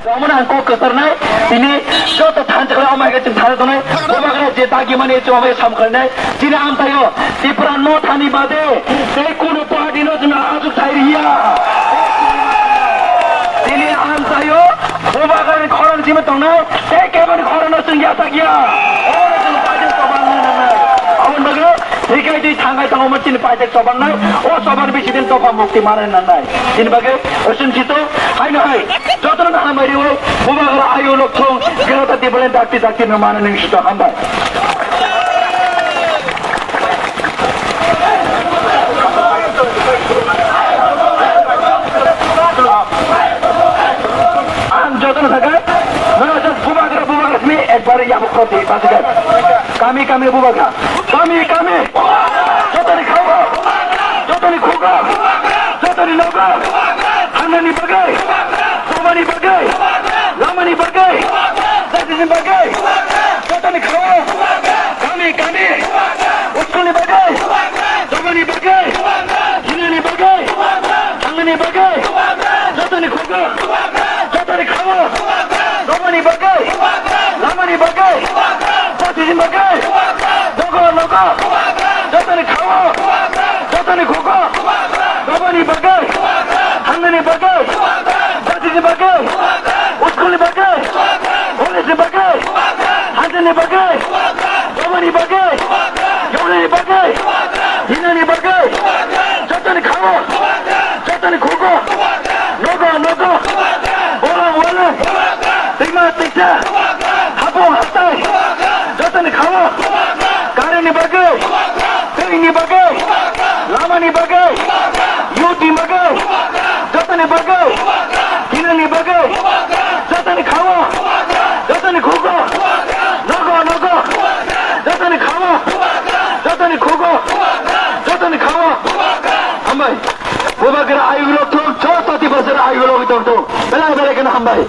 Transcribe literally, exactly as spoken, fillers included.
Omono ang kok kwcharnai, tini joto thansa khlai omo hai khe chwng thani tongnai, Bubagra je dagi mani chwng omo hai samkhlainai, chini amchaio Tipra Motha ni bade tei kunu party no chwng achuk thai riya. Tini amchaio Bubagra ni khorang simi tongnai, tei keboni khorang no chwng yachak ya. Omono chwng paijak chobangnai nangnai. Aboni bagwi hikai twi thangai tongo chini paijak chobangnai, o choban bisi din dopha mukti manai nangnai. Chini bagwi chwng sito haino hai. Jotono no hambai rwi, Bubagra ayuk lokthung, Janata Dibalni dakti dakti no mano nini sito hambai. Ang jotono sakha, nono just Bubagra, Bubagra simi ekbar yabuk koti, basikan. Kami, kami Bubagra. Kami, kami. Jotoni khago. Jotoni khugo. Jotoni nogo. Hangnani bagwi. Sobani bagwi. Lamani bagwi. Jatini bagwi. Jotoni khago. Kami, kami. Uskulni bagwi. Sobani bagwi. Hinani bagwi. Hangnani bagwi. Jotoni khugo. Jotoni khago. Sobani bagwi. Lamani bagwi. Jatini bagwi. Nogo, nogo. Jotoni khago. Jotoni khugo. Sobani bagwi. Hangnani bagwi. Jatini bagwi. Uskulni bagwi. Police ni bagwi. Hanjani bagwi. Sobani bagwi. Yoknani bagwi. Hinani bagwi. Jotoni khago. Jotoni khugo. Nogo, nogo. Bolong, bolong. Twima, twisa. Hapung, hatai. Jotoni khago. Kareni bagwi. Twini bagwi. Lamani bagwi. Yutni bagwi. Jotoni bagwi. Hinani bagwi. Jotoni khago. Jotoni khugo. Nogo, nogo. Jotoni khago. Jotoni khugo. Jotoni khago. Hambai. Bubagra ayuk lokthung, joto Tiprasani ayuk lokthung. Belai belai kheno hambai.